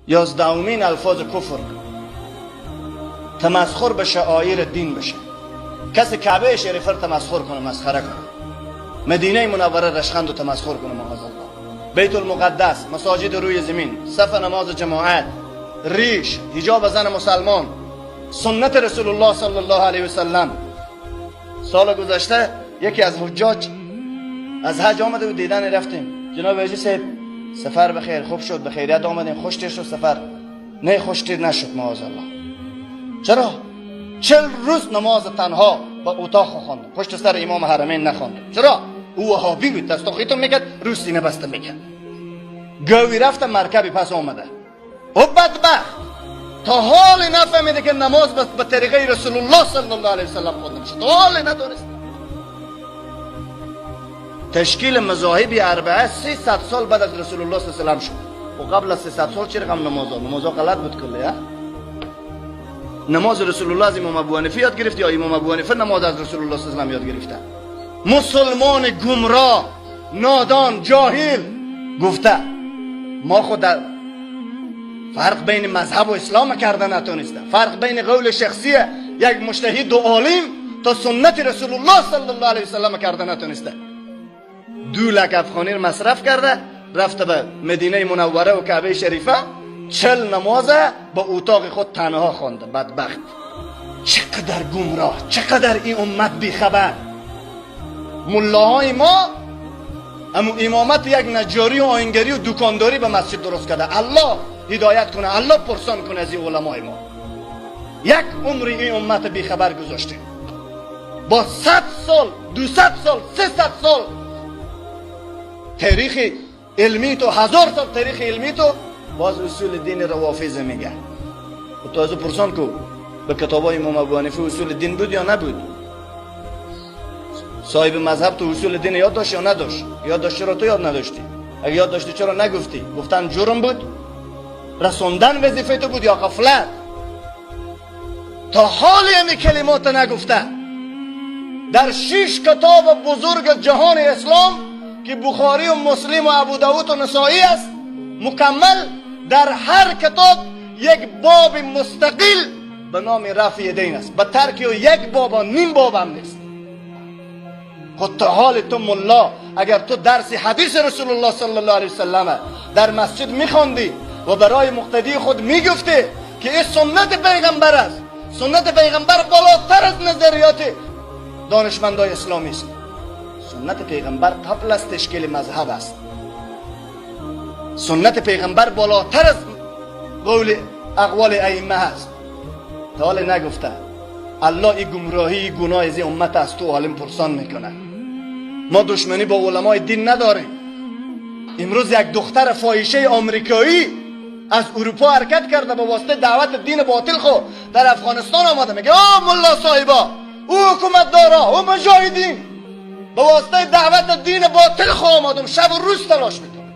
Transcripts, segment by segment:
11مین الفاظ کفر تمسخر به شعایر دین بشه. کسی کعبه شریفه تمسخر کنه، مسخره کنه، مدینه منوره رشخند و تمسخر کنه، معاذ الله، بیت المقدس، مساجد روی زمین، صف نماز جماعت، ریش، حجاب زن مسلمان، سنت رسول الله صلی الله علیه و سلم. سال گذشته یکی از حجاج از حج آمده و دیدن رفتیم. جناب حاجی صاحب سفر بخیر، خوب شد، به خیریت آمدیم، خوش تیر شد سفر. نه خوش تیر نشد معاذ الله. چرا؟ 40 روز نماز تنها با اتاق خواندم، پشت سر امام حرمین نخواندم. چرا؟ او وهابی بود، دست خیتون میکرد، رو سینه بسته میکرد. گوی رفت مرکبی پس آمده. او بدبخت تا حال نفهمیده که نماز به طریقه رسول الله صلی الله علیه وسلم خوانده میشه، تا حال ندانست. تشکیل مذاهب اربعه 300 سال بعد از رسول الله صلی الله علیه و سلم شد. و قبل از 300 سال چه رقم نمازها غلط بود کلی. نماز رسول الله از امام ابو حنیفه یاد گرفت یا امام ابو حنیفه نماز از رسول الله صلی الله علیه و سلم یاد گرفته؟ مسلمان گمراه، نادان، جاهل گفته ما خود فرق بین مذهب و اسلام کرده نتونسته، فرق بین قول شخصی یک مجتهد و عالم تا سنت رسول الله صلی الله علیه و سلم کرده نتونسته. 2 لک افغانی رو مصرف کرده، رفته به مدینه منوره و کعبه شریفه، 40 نماز با اتاق خود تنها خوانده. بدبخت چقدر گمراه، چقدر این امت بیخبر. ملاهای ما اما امامت یک نجاری و آینگری و دکانداری به مسجد درست کرده. الله هدایت کنه، الله پرسان کنه از این علمای ما. یک عمری این امت بیخبر گذاشتیم. با 100 سال، 200 سال، 300 سال تاریخ علمی تو، 1000 سال تاریخ علمی تو، باز اصول دین روافض میگه. تو از پرسان کو به کتابای امام ابو حنیفه اصول دین بود یا نبود؟ صاحب مذهب تو اصول دین یاد داشت یا نداشت؟ یاد داشت، چرا تو یاد نداشتی؟ اگه یاد داشتی چرا نگفتی؟ گفتن جرم بود؟ رسوندن وظیفه تو بود یا غفلت؟ تا حال این کلمات نگفته. در 6 کتاب بزرگ جهان اسلام که بخاری و مسلم و ابو داود و نسائی است، مکمل در هر کتاب یک باب مستقل به نام رفع دین است. به ترک یک باب و نیم باب هم نیست. خود تا حال تو ملا اگر تو درس حدیث رسول الله صلی الله علیه وسلم در مسجد میخواندی و برای مقتدی خود میگفتی که این سنت پیغمبر است، سنت پیغمبر بالاتر از نظریات دانشمندای اسلامی است. سنت پیغمبر قبل از تشکیل مذهب است. سنت پیغمبر بالاتر از قول اقوال ائمه است. تا حال نگفته. الله این گمراهی گناه از امت از تو عالم پرسان میکنه. ما دشمنی با علمای دین نداریم. امروز یک دختر فاحشه آمریکایی از اروپا حرکت کرده با واسطه دعوت دین باطل خو در افغانستان آمده، میگه او ملا صاحبا، او حکومت دارا، او مجاهدین، با واسطه دعوت دین باطل خو آمدم، شب و روز تلاش میکنم.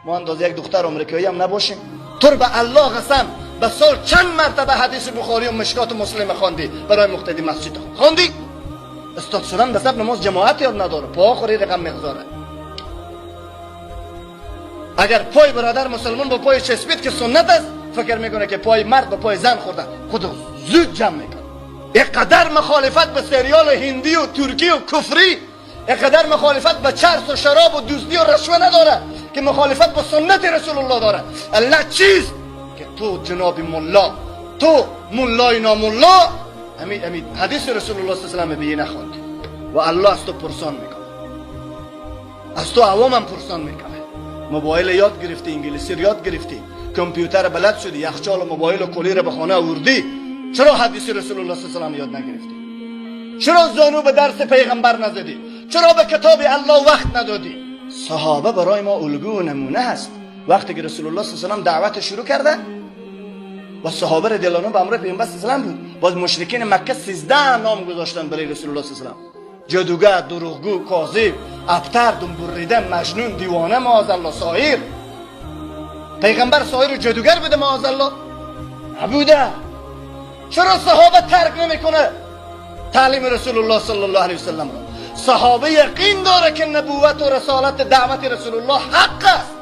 ما اندازه یک دختر آمریکایی هم نباشیم. تو به الله قسم به سال چند مرتبه حدیث بخاری و مشکات و مسلم خواندی برای مقتدی مسجد خواندی؟ استاد شدن به سب نماز جماعت یاد نداره، پا خوری رقم میگذاره. اگر پای برادر مسلمان با پای چسبید که سنت است، فکر میکنه که پای مرد با پای زن خورده، خود زود جمع میکنه. اینقدر مخالفت به سریال هندی و ترکی و کفری، اینقدر مخالفت به چرس و شراب و دزدی و رشوه نداره که مخالفت با سنت رسول الله داره. الله چیز که تو جناب ملا، تو ملای ناملا، امی حدیث رسول الله صلی الله علیه و سلم به نخواندی و الله از تو پرسان میکنه، از تو عوام هم پرسان میکنه. موبایل یاد گرفتی، انگلیسی یاد گرفتی، کامپیوتر بلد شدی، یخچال و موبایل و کلی رو به خانه آوردی، چرا حدیث رسول الله صلی الله علیه و سلم یاد نگرفتی؟ چرا زانو به درس پیغمبر نزدی؟ چرا به کتاب الله وقت ندادی؟ صحابه برای ما الگو و نمونه هست. وقتی که رسول الله صلی الله علیه و سلم دعوت شروع کرده و صحابه رضی الله عنهم به امر پیغمبر صلی الله علیه و سلم بود، باز مشرکین مکه 13 نام گذاشتن برای رسول الله صلی الله علیه و سلم: جادوگر، دروغگو، کاذب، ابتر، دم بریده، مجنون، دیوانه، معاذ الله، ساحر. پیغمبر ساحر و جادوگر بوده؟ معاذ الله نبوده. چرا صحابه ترک نمیکنه تعلیم رسول الله صلی الله علیه و سلم را؟ صحابه یقین داره که نبوت و رسالت دعوت رسول الله حق است.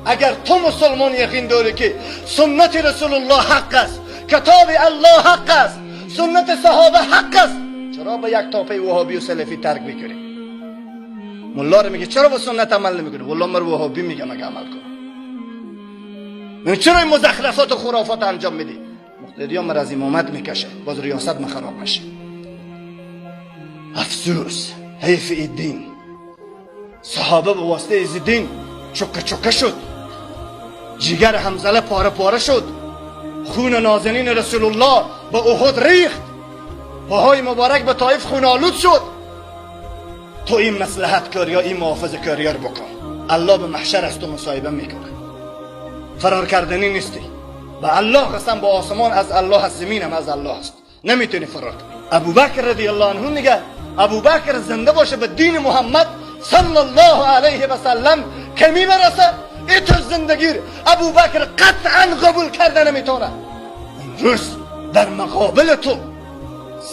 اگر تو مسلمان یقین داری که سنت رسول الله حق است، کتاب الله حق است، سنت صحابه حق است، چرا به یک تاپه وهابی و سلفی ترک میکنی؟ ملا رو میگه چرا به سنت عمل نمیکنی؟ والله من وهابی میگم اگه عمل کنم. چرا این مزخرفات و خرافات انجام میدی؟ مقتدیان من از امامت میکشه، باز ریاست من خراب میشه. افسوس، حیف این دین. صحابه به واسطه از دین چکه چکه شد، جگر حمزله پاره پاره شد، خون نازنین رسول الله به احد ریخت، پاهای مبارک به طایف خون آلود شد. تو این مصلحت کار یا این محافظ کاریر بکن، الله به محشر از تو مصاحبه میکنه. فرار کردنی نیستی، به الله قسم، با آسمان از الله هست، زمین هم از الله هست، نمیتونی فرار کنی. ابوبکر رضی الله عنه میگه ابوبکر زنده باشه به دین محمد صلی الله علیه و سلم که میبرسه، ایتو زندگی ابوبکر قطعا قبول کرده نمیتونه. امروز در مقابل تو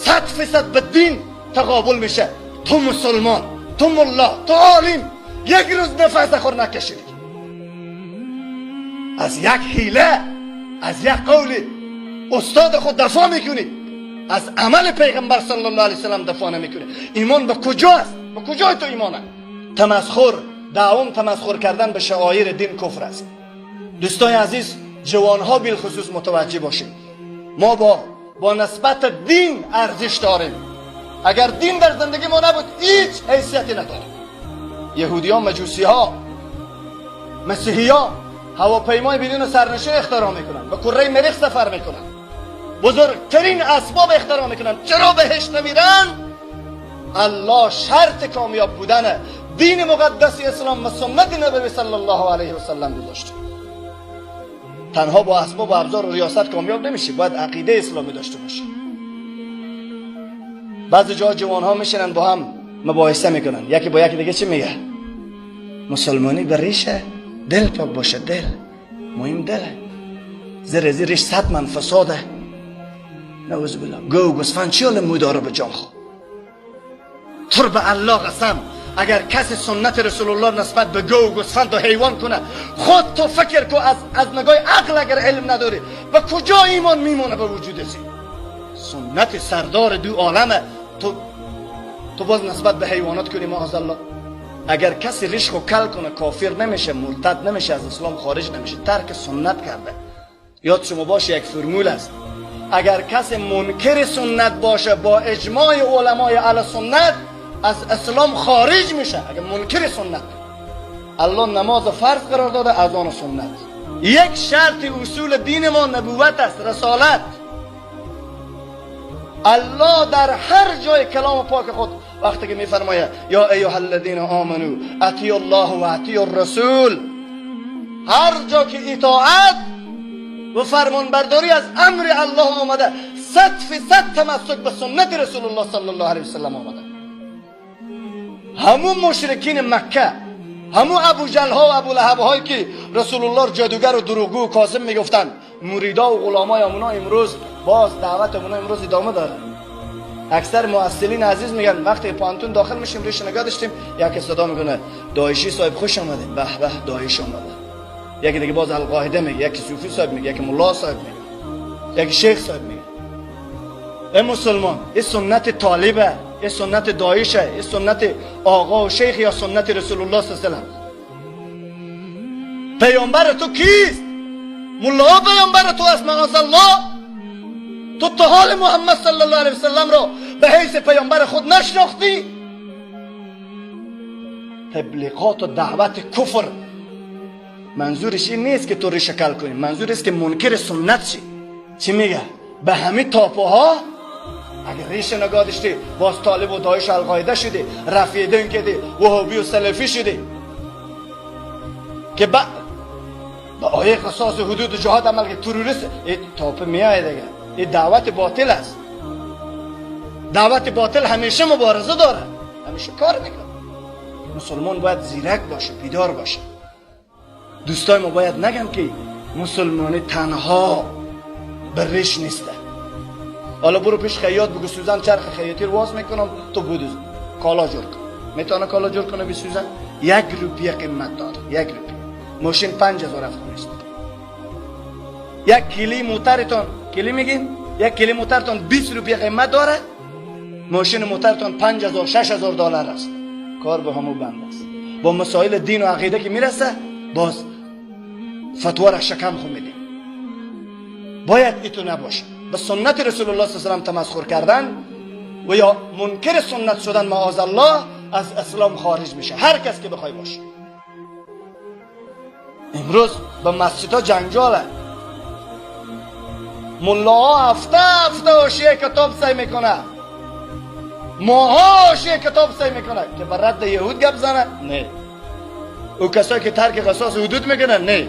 100% به دین تقابل میشه. تو مسلمان، تو ملا، تو عالم، یک روز نفس خور نکشیدی. از یک حیله، از یک قول استاد خود دفاع میکنی، از عمل پیغمبر صلی الله علیه وسلم دفاع نمیکنی. ایمان به کجاست؟ به کجای تو ایمانه؟ تمسخر، دعوام تمسخر کردن به شعائر دین کفر است. دوستای عزیز، جوانها بالخصوص متوجه باشیم، ما با نسبت دین ارزش داریم. اگر دین در زندگی ما نبود هیچ حیثیتی نداره. یهودی ها، مجوسی ها، مسیحی ها هواپیمای بدون سرنشین اختراع میکنن، به کره مریخ سفر میکنن، بزرگترین اسباب اختراع میکنن، چرا بهش نمیرن؟ الله شرط کامیاب بودن دین مقدس اسلام و سنت نبوی صلی الله علیه و سلم گذاشته. تنها با اسباب و ابزار و ریاست کامیاب نمیشی، باید عقیده اسلامی داشته باشی. بعضی جا جوان ها میشینن با هم مباحثه میکنن، یکی با یکی دیگه چی میگه؟ مسلمانی به ریشه دل پاک باشه، دل مهم دله، زیر زیر ریش 100 من فساده، نعوذ بالله. گو گوسفند چی حال مو داره به جان خود؟ تو به الله قسم، اگر کسی سنت رسول الله نسبت به گو گوسفند و حیوان کنه، خود تو فکر کو از نگاه عقل اگر علم نداری به کجا ایمان میمونه به وجود سی؟ سنت سردار دو عالمه، تو باز نسبت به حیوانات کنی معاذ الله. اگر کسی ریش خو کل کنه کافر نمیشه، مرتد نمیشه، از اسلام خارج نمیشه، ترک سنت کرده. یاد شما باشه یک فرمول است، اگر کسی منکر سنت باشه با اجماع علمای اهل سنت از اسلام خارج میشه. اگر منکر سنت، الله نماز فرض قرار داده، اذان سنت. یک شرط اصول دین ما نبوت است، رسالت. الله در هر جای کلام پاک خود وقتی که میفرماید یا ایها الذین آمنو اطیعوا الله و اطیعوا الرسول، هر جا که اطاعت و فرمانبرداری از امر الله آمده، 100% تمسک به سنت رسول الله صلی الله علیه وسلم آمده. همون مشرکین مکه، همون ابو جهل ها و ابو لهب هایی که رسول الله جادوگر و دروغگو و کاذب میگفتن، مریدا و غلامای اونا امروز باز دعوت اونا امروز ادامه داره. اکثر محصلین عزیز میگن وقتی پانتون داخل میشیم ریش نگاه داشتیم، یکی صدا میکنه داعشی صاحب خوش آمده، به به داعش آمده. یکی دیگه باز القاعده میگه، یکی صوفی صاحب میگه، یکی ملا صاحب میگه، یکی شیخ صاحب میگه. ای مسلمان، این سنت طالبه، این سنت داعشه، این سنت آقا و شیخ یا سنت رسول الله صلی الله علیه و سلم. پیامبر تو کیست؟ ملا پیامبر تو است معاذ الله. تو تا حال محمد صلی الله علیه و سلم را به حیث پیامبر خود نشناختی؟ تبلیغات و دعوت کفر منظورش این نیست که تو ریشه کل کنی، منظور است که منکر سنت شی. چی میگه؟ به همه تاپوها اگر ریشه نگاه داشتی باز طالب و داعش القاعده شدی، رفیدین کردی، وهابی و سلفی شدی که به آیه قصاص حدود و جهاد عمل که تروریست. این تاپه میایه دیگه، این دعوت باطل است. دعوت باطل همیشه مبارزه داره، همیشه کار میکنه. مسلمان باید زیرک باشه، بیدار باشه. دوستای ما باید نگن که مسلمانی تنها به ریش نیسته. حالا برو پیش خیاط بگو سوزن چرخ خیاطی رو واز میکنم تو بودوز کالا جور کن. میتونه کالا جور کنه بی سوزن؟ 1 روپیه قیمت داره، 1 روپیه. ماشین 5000 افغانی است. یک کیلی موترتون، کیلی میگین، یک کیلی موترتون 20 روپیه قیمت داره، ماشین موترتون 5000 6000 دلار است. کار به همو بند است. با مسائل دین و عقیده که میرسه باز فتوا را شکم خو میدیم. باید ایتو نباشه. به سنت رسول الله صلی الله علیه و سلم تمسخر کردن و یا منکر سنت شدن معاذ الله از اسلام خارج میشه، هر کس که بخوای باشه. امروز به مسجدها جنجاله، ملاها هفته هفته حاشیه کتاب سعی میکنه، ماها حاشیه کتاب سعی میکنه که بر رد یهود گپ زنه، نه. او کسایی که ترک قصاص حدود میکنن، نه.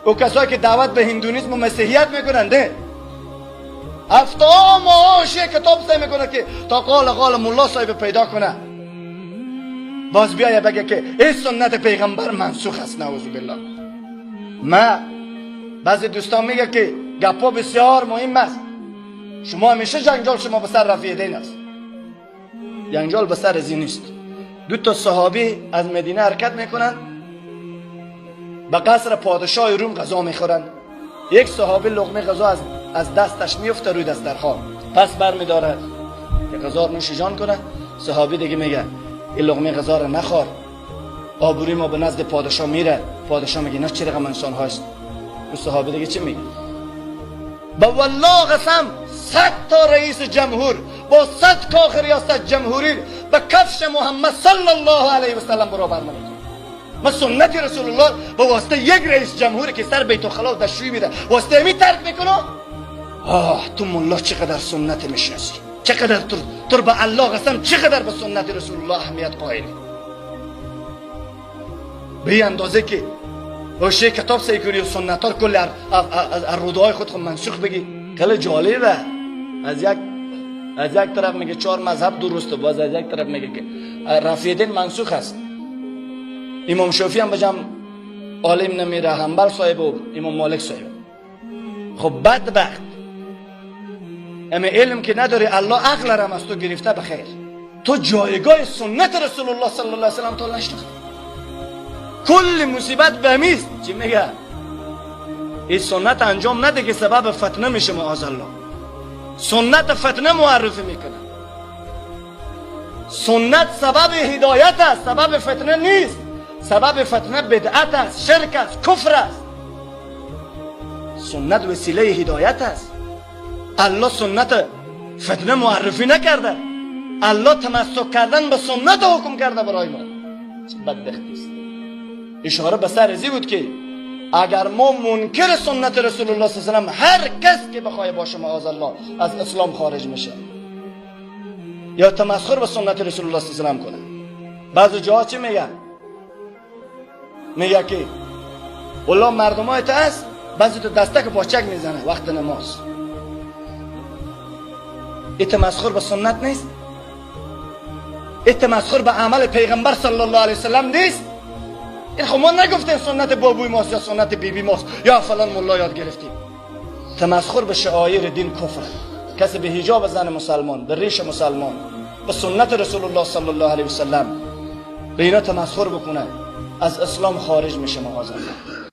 او کسایی که دعوت به هندونیسم و مسیحیت میکنن، نه. هفته ها ماها حاشیه کتاب سعی میکنه که تا قال قال ملا صاحب پیدا کنه، باز بیایه بگه که این سنت پیغمبر منسوخ است، نعوذ بالله. ما بعضی دوستان میگه که گپا بسیار مهم است، شما همیشه جنجال شما به سر رفیع دین است. جنجال به سر ازی نیست. دو تا صحابی از مدینه حرکت میکنن، به قصر پادشاه روم غذا میخورن. یک صحابی لقمه غذا از دستش میفته روی دسترخوان، پس برمیداره که غذا رو نوش جان کنه. صحابی دیگه میگه این لقمه غذا رو نخور، آبروی ما به نزد پادشاه میره. پادشاه میگه نه چه رقم انسان هاست. اون صحابی دیگه چی میگه؟ به والله قسم 100 تا رئیس جمهور با 100 کاخ ریاست جمهوری به کفش محمد صلی الله علیه و سلم برابر نمیکنه. ما سنت رسول الله به واسطه یک رئیس جمهوری که سر بیت الخلا دستشویی میده واسطه می ترک میکنه. آه تو ملا چقدر سنت میشناسی، چقدر تو به الله قسم چقدر به سنت رسول الله اهمیت قائلی، به این اندازه که باشه کتاب سعی کنی و سنت ها کل از روده های خود منسوخ بگی. خیلی جالبه. از یک طرف میگه 4 مذهب درسته، باز از یک طرف میگه که رفیع دین منسوخ است. امام شافعی هم بجام عالم نمیره، حنبل صاحب و امام مالک صاحب. خب بدبخت، اما علم که نداری، الله عقل را از تو گرفته بخیر. تو جایگاه سنت رسول الله صلی الله علیه و سلم تو نشناختی. کل مصیبت به میست. چی میگه؟ این سنت انجام نده که سبب فتنه میشه معاذ الله. سنت فتنه معرفی میکنه. سنت سبب هدایت است، سبب فتنه نیست. سبب فتنه بدعت است، شرک است، کفر است. سنت وسیله هدایت است. الله سنت فتنه معرفی نکرده، الله تمسک کردن به سنت حکم کرده برای ما. چه بدبختی است. اشاره به سر ازی بود که اگر ما منکر سنت رسول الله صلی الله علیه و سلم، هر کس که بخواه باشه معاذ الله از اسلام خارج میشه یا تمسخر به سنت رسول الله صلی الله علیه و سلم کنه. بعضی جاها چی میگه؟ میگه که والله مردم های است بعضی تو دستک پاچک میزنه وقت نماز. این تمسخر به سنت نیست؟ این تمسخر به عمل پیغمبر صلی الله علیه و سلم نیست؟ این خب ما نگفتیم سنت بابوی ماست یا سنت بیبی ماست یا فلان ملا یاد گرفتیم. تمسخر به شعایر دین کفر. کسی به حجاب زن مسلمان، به ریش مسلمان، به سنت رسول الله صلی الله علیه و سلم، به اینا تمسخر بکنه از اسلام خارج میشه معاذ الله.